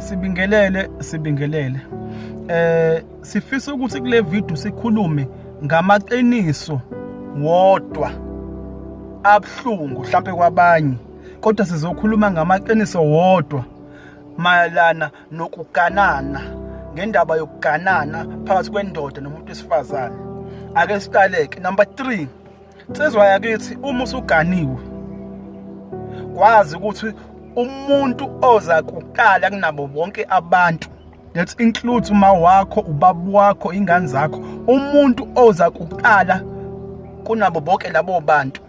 Sibingelele, sibingelele. Sifisa ukuthi kule video sikhulume ngamaqiniso wodwa abuhlungu mhlampe kwabanye, kodwa sizokhuluma ngamaqiniso wodwa mayelana nokuganana, ngendaba yokuganana phakathi kwendoda nomuntu wesifazane. Ake siqaleke number 3. Nsizwa yakithi, uma usuganiwe, kwazi ukuthi umuntu oza kuqala kunabo bonke abantu, that includes uma wakho, ubaba wakho, ingane zakho, umuntu oza kuqala kunabo bonke labo bantu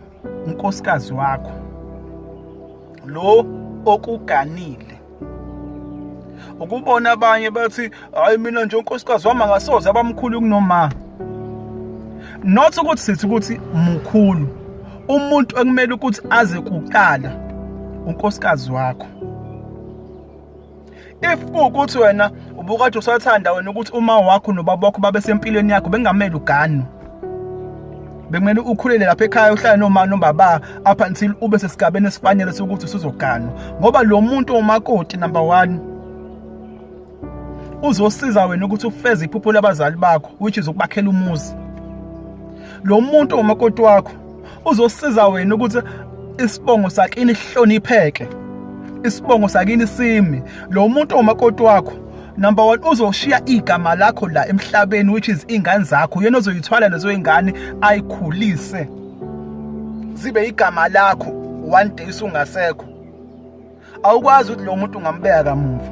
unkosikazi wakho lo okuganile. Ukubona abanye bathi, "Hayi, mina nje unkosikazi wami angasoze abamkhulu kunoma." Not ukuthi sithi ukuthi mukhulu. Umuntu ekumele ukuthi aze kuqala unkosikazi wakho. If kuwukuthi wena ubukade usathanda wena ukuthi uma wakho nobaba wakho babe sempilweni yakho, bengamele uganwe, bekumele ukhulele lapha ekhaya, uhlale noma nobaba up until ube sesigabeni esifanele sokuthi usuzoganwa, ngoba lo muntu umakoti number 1 uzosiza wena ukuthi ufeze iphupho labazali bakho, which is ukubakhela umuzi. Lo muntu umakoti wakho uzosiza wena ukuthi isibongo sakini sihlonipheke, isibongo sakini simi. Lo muntu umakoti wakho number 1 uzoshiya igama lakho la emhlabeni, which is ingane zakho. Yena ozoyithwala lezo ingane, ayikhulise zibe igama lakho one day usungasekho. Awukwazi ukuthi lo muntu ungambeka kamuva.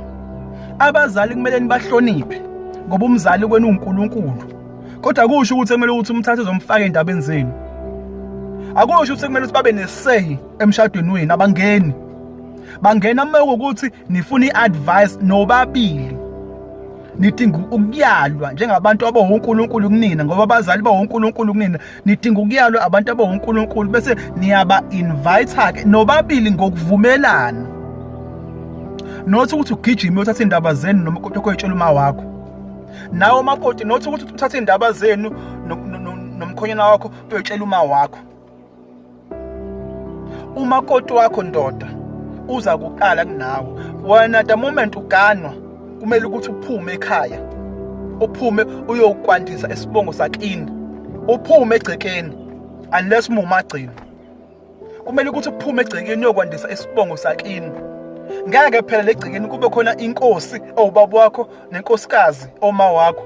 Abazali kumele nibahloniphe, ngoba umzali kwenu uNkulunkulu, kodwa kusho ukuthi kumele ukuthi umthathe uzomfaka endabeni zenu. Akusho ukuthi kumele ukuthi babe ne-say emshadweni wenu. Abangeni, bangena uma ukuthi nifuna i-advice nobabili, nidinga ukuyalwa njengabantu abawuNkulunkulu kunina, ngoba abazali bawuNkulunkulu kunina. Nidinga ukuyalwa abantu abawuNkulunkulu, bese niyaba invite ke nobabili ngokuvumelana, not ukuthi ugijime uthathe indaba zenu noma kodwa uma wakho nawe umakoti, not ukuthi uthathe indaba zenu nomkhonyana wakho uyotshela uma wakho. Umakoti wakho, ndoda, uza kuqala kunawe. Wena the moment uganwa, kumele ukuthi uphume ekhaya, uphume uyokwandisa isibongo sakini, uphume egcekeni, unless uma umagcino. Kumele ukuthi uphume egcekeni uyokwandisa isibongo sakini. Ngeke phela legcekeni kube khona inkosi owubaba wakho nenkosikazi oma wakho,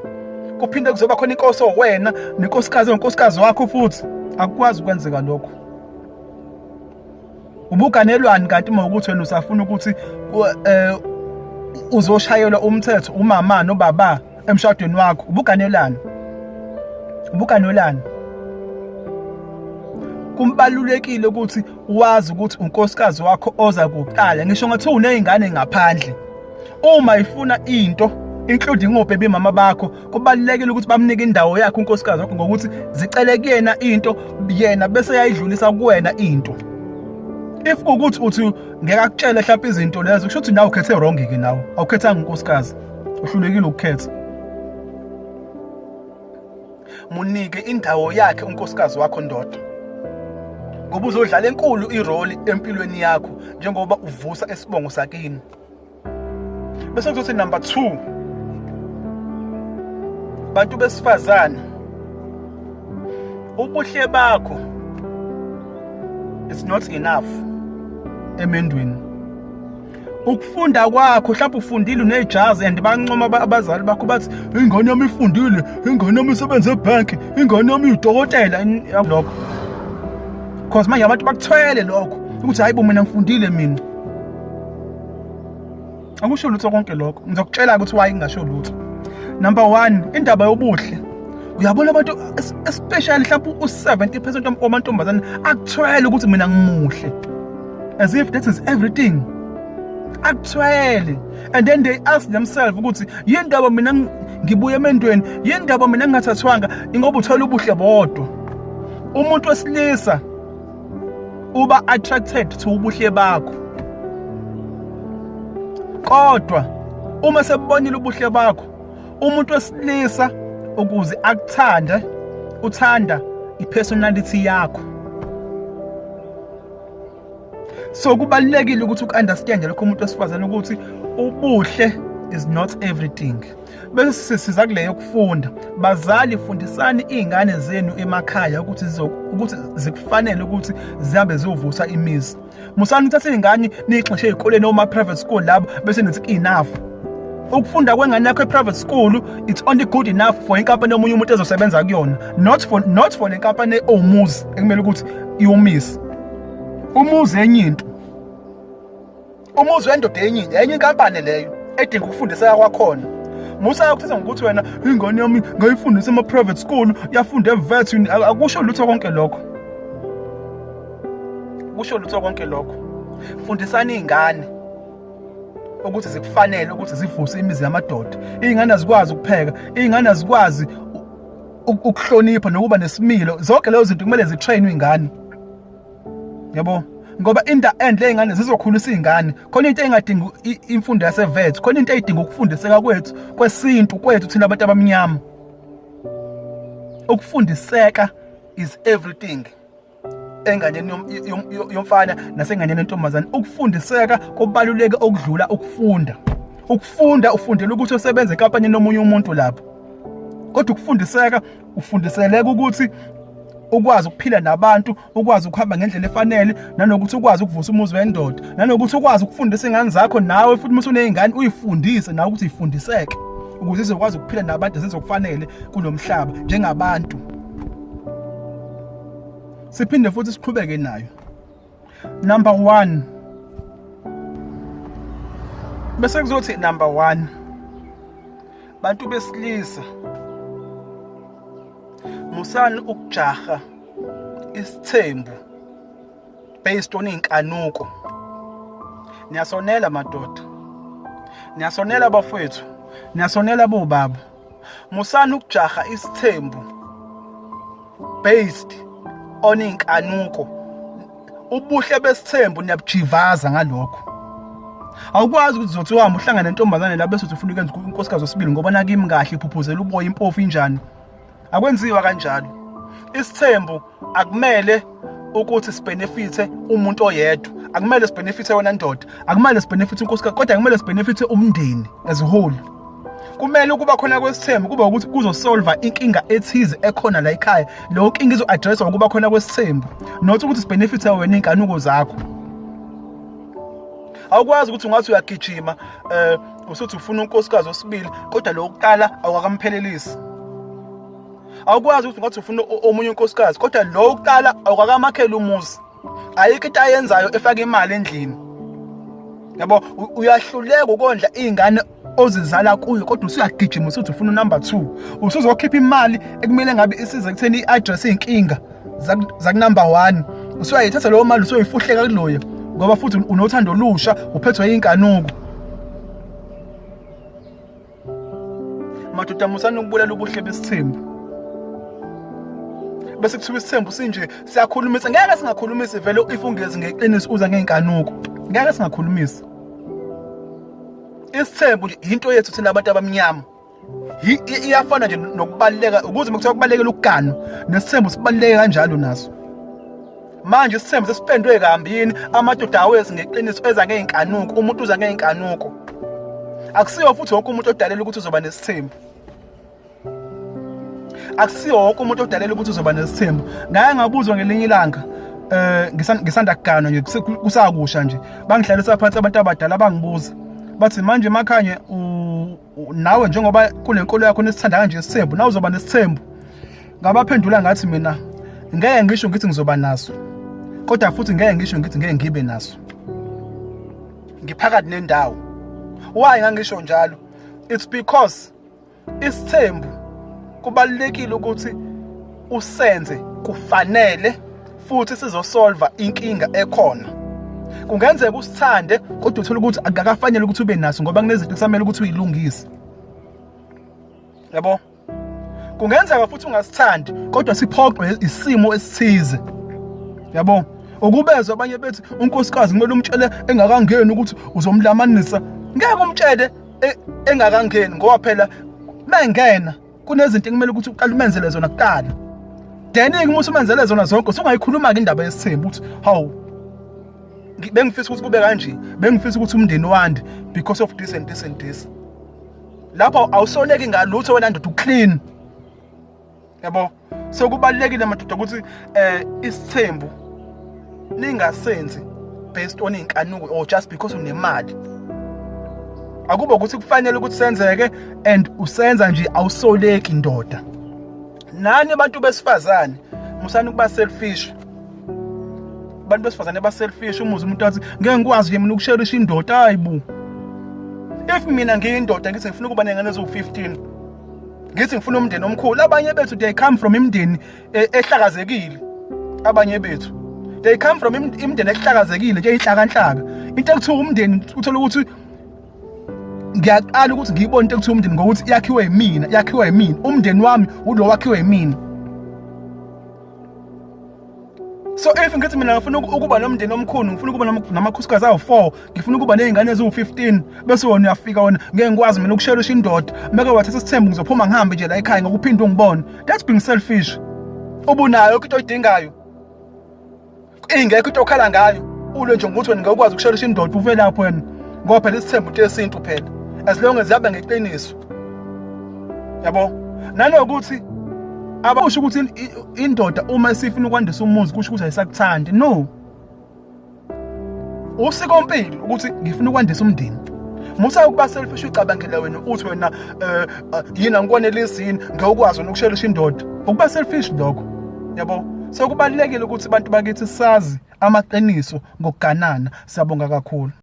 kuphinde kuzoba khona inkosi owena nenkosikazi onkosikazi wakho futhi. Akukwazi ukwenzeka lokho. Ubuganelwani kanti uma ukuthi wena usafuna ukuthi uzoshayelwa umthetho umama nobaba emshadweni wakho? Ubuganelani? Ubuganelani? Kumbalulekile ukuthi wazi ukuthi unkosikazi wakho oza kuqala, ngisho ngathi unezingane ngaphandle. Uma ifuna into, including obhebi mama bakho, kubalulekile ukuthi bamnike indawo yakhe unkosikazi wakho, ngokuthi zicele kuyena into, yena bese yayidlulisa kuwena into. If kukuthi uthi ngeke akutshele mhlawumbe izinto lezo, kusho ukuthi nawe ukhethe wrong ke, nawe awukhethanga unkosikazi, uhlulekile ukukhetha. Munike indawo yakhe unkosikazi wakho, ndoda, ngoba uzodlala enkulu i-role empilweni yakho njengoba uvusa esibongo sakini. Bese kuzothi number 2, bantu besifazane, ubuhle bakho it's not enough emendweni. Ukufunda kwakho, mhlawumbe ufundile, unejazi and bancoma abazali bakho, bathi, "Ingane yami ifundile, ingane yami isebenza ebhanki, ingane yami idokotela." Lokho cause manje abantu bakuthwele lokho ukuthi, "Hayi bo, mina ngifundile mina." Akusho lutho konke lokho. Ngizokutshela ukuthi why ngingasho lutho. Number 1, indaba yobuhle. Uyabona abantu, especially mhlawumbe u-70% wamantombazane akuthwele ukuthi mina ngimuhle, as if that is everything. Akuthwele, and then they ask themselves ukuthi yini ndaba mina ngibuye emendweni, yini ndaba mina ngingathathwanga, ingoba uthola ubuhle bodwa. Umuntu wesilisa uba attracted to ubuhle bakho, kodwa uma sebonile ubuhle bakho, umuntu wesilisa ukuze akuthande uthanda i-personality yakho. So kubalulekile ukuthi uku-understand lokho umuntu wesifazane ukuthi ubuhle is not everything. Bese siza kule yokufunda. Bazali, fundisani iy'ngane zenu emakhaya ukuthi ukuthi zikufanele ukuthi zihambe ziyovusa imizi. Musani uthathe iy'ngane niyixoshe ey'koleni oma-private school labo bese nithi enough. Ukufunda kwengane yakho e-private school, it's only good enough for inkampani yomunye umuntu ezosebenza kuyona, not for le nkampani ewumuzi ekumele ukuthi iwumise. Umuzi enye into, umuzi wendoda enye into, enye inkampani leyo edinga ukufundiseka kwakhona. Musa ukuthatha ngokuthi wena ingane yami ngayifundisa ema-private school, yafunda e-vet, akusho lutho konke lokho, kusho lutho konke lokho. Fundisani iy'ngane ukuthi zikufanele ukuthi zivuse imizi yamadoda. Iy'ngane azikwazi ukupheka, iy'ngane azikwazi ukuhlonipha nokuba nesimilo. Zonke lezo zinto kumele zitrainwe iy'ngane, yabo, ngoba in the end le ngane zizokhulisa iy'ngane. Khona into engadingi imfundo yasevet, khona into eyidinga ukufundiseka kwethu kwesintu kwethu thina abantu abamnyama. Ukufundiseka is everything enganeni yomfana nasenganeni yentombazane. Ukufundiseka kubaluleke okudlula ukufunda. Ukufunda ufundela ukuthi usebenze enkampanini nomunye umuntu lapho, kodwa ukufundiseka ufundiseleka ukuthi ukwazi ukuphila nabantu, ukwazi ukuhamba ngendlela efanele, nanokuthi ukwazi ukuvusa umuzi wendoda, nanokuthi ukwazi ukufundisa ingane zakho nawe futhi uma usuney'ngane uyifundise nawe ukuthi ifundiseke ukuze izokwazi ukuphila nabantu zenze okufanele kulo mhlaba njengabantu. Siphinde futhi siqhubeke nayo number 1, bese kuzothi number 1, bantu besilisa, musani ukujaha isithembu based on inkanuko. Niyasonela madoda, niyasonela bafowethu, niyasonela bobaba. Musani ukujaha isithembu based on inkanuko. Ubuhle besithembu niyabujivaza ngalokho. Awukwazi ukuthi uzothi uhamba uhlangane nentombazane la bese uthi ufuna ukwenza unkosikazi wesibili ngoba nakimi kahle iphuphuzela uboya, impofu, injani. Akwenziwa kanjalo. Isithembu akumele ukuthi sibenefithe umuntu oyedwa, akumele sibenefithe wena ndoda, akumele sibenefithe unkosikazi, kodwa akumele sibenefithe umndeni as a whole. Kumele ukuba khona kwesithembu kuba ukuthi kuzosolva inkinga ethize ekhona la ekhaya. Leyo nkinga izo-addresswa ukuba khona kwesithembu, not ukuthi sibenefithe wena iy'nkanuko zakho. Awukwazi ukuthi ungathi uyagijima usuthi ufuna unkosikazi wesibili kodwa lo wokuqala awukakamphelelisi. Awukwazi ukuthi ungathi ufuna omunye unkosikazi kodwa lo wokuqala awukakamakheli umuzi, ayikho into ayenzayo efaka imali endlini, yabo. Uyahluleka ukondla iy'ngane ozizala kuyo kodwa usuyagijima usuthi ufuna unumber 2, usuzokhipha imali ekumele ngabe isize ekutheni i-address iy'nkinga zakunumber 1, usuyayithatha leyo mali usuyoyifuhleka kuloyo ngoba futhi unothando olusha, uphethwe yinkanuko. Madoda, musani ukubulala ubuhle besithembu bese kuthiwa isithembu sinje siyakhulumisa. Ngeke singakhulumisi vele if ungezi ngeqiniso, uza ngey'nkanuko, ngeke singakhulumisi. Isithembu nje into yethu thina abantu abamnyama. Iyafana nje nokubaluleka ukuze kuthiwa kubalekela ukugana, nesithembu sibaluleke kanjalo naso. Manje isithembu sesipendwe kambi yini? Amadoda awezi ngeqiniso, eza ngey'nkanuko. Umuntu uza ngey'nkanuko. Akusiyo futhi wonke umuntu odalela ukuthi uzoba nesithembu, akusiyo wonke umuntu odalela ukuthi uzoba nesithembu. Ngake ngabuzwa ngelinye ilanga, ngisanda kuganwa nje, kusakusha nje, bangihlalisa phansi abantu abadala, bangibuza bathi, "Manje Makhanye, nawe njengoba kule nkolo yakho nesithanda kanje isithembu, nawe uzoba nesithembu?" Ngabaphendula ngathi, "Mina ngeke ngisho ngithi ngizoba naso, kodwa futhi ngeke ngisho ngithi ngeke ngibe naso, ngiphakathi nendawo." Why ngangisho njalo? It's because isithembu kubalulekile ukuthi usenze kufanele futhi sizosolva inkinga ekhona. Kungenzeka usithande kodwa uthole ukuthi akakafanele ukuthi ube naso ngoba kunezinto kusamele ukuthi uyilungise, yabo. Kungenzeka futhi ungasithandi kodwa siphoqwe isimo esithize, yabo. Ukubezwa abanye bethi unkosikazi kumele umtshele engakangeni ukuthi uzomlamanisa. Ngeke umtshele engakangeni ngoba phela mengena kunezinto ekumele ukuthi uqale umenzele zona kuqala, then-ke uma usumenzele zona zonke usungayikhuluma-ke indaba yesithembu ukuthi hawu. Bengifisa ukuthi kube kanje, bengifisa ukuthi umndeni wande because of this and this and this. Lapho awusoleki ngalutho wena ndoda, uclean, yabo. So kubalulekile madoda ukuthi isithembu ningasenzi based on inkanuko or just because unemali. Akube ukuthi kufanele ukuthi senzeke and usenza nje, awusoleki ndoda. Nani abantu besifazane, musani ukuba selfish. Abantu besifazane ba selfish. Umuze umuntu athi, "Ngeke ngikwazi nje mina ukusherisha indoda." Hayibo, if mina ngiyindoda ngithi ngifuna ukuba nengane eziwu-15, ngithi ngifuna umndeni omkhulu, abanye bethu they come from imindeni ehlakazekile. Abanye bethu they come from imindeni ehlakazekile nje, inhlakanhlaka. Into ekuthiwa umndeni, uthola ukuthi ngiyaqala ukuthi ngiyibone into ekuthiwa umndeni ngokuthi yakhiwe yimina, yakhiwe yimina. Umndeni wami ulo wakhiwe yimina. So if ngithi mina ngifuna ukuba nomndeni omkhulu, ngifuna ukuba namakhosikazi awu-4, ngifuna ukuba ney'ngane eziwu-15, bese wena uyafika wena, "Ngeke ngikwazi mina ukusherisha indoda, meke wathatha isithembu ngizophuma ngihambe nje la ekhaya, ngokuphinde ungibone." That's being selfish. Ubunayo yonke into oyidingayo, ingekho into okhala ngayo, ulwe nje ngokuthi wena ngeke ukwazi ukusherisha indoda. Uve lapho wena, ngoba phela isithembu into yesintu phela, as long as yabe ngeqiniso, yabo. Nanokuthi abasho ukuthi indoda uma isifuna ukwandisa umuzi kusho ukuthi ayisakuthandi. No, usikompilo ukuthi ngifuna ukwandisa umndeni. Musa ukuba selfish, ucabangela wena, uthi wena yini angikwanelisi, yini ngeke ukwazi wena ukusherisha indoda. Ukuba selfish lokho, yabo. So kubalulekile ukuthi abantu bakithi sazi amaqiniso ngokuganana. Siyabonga kakhulu.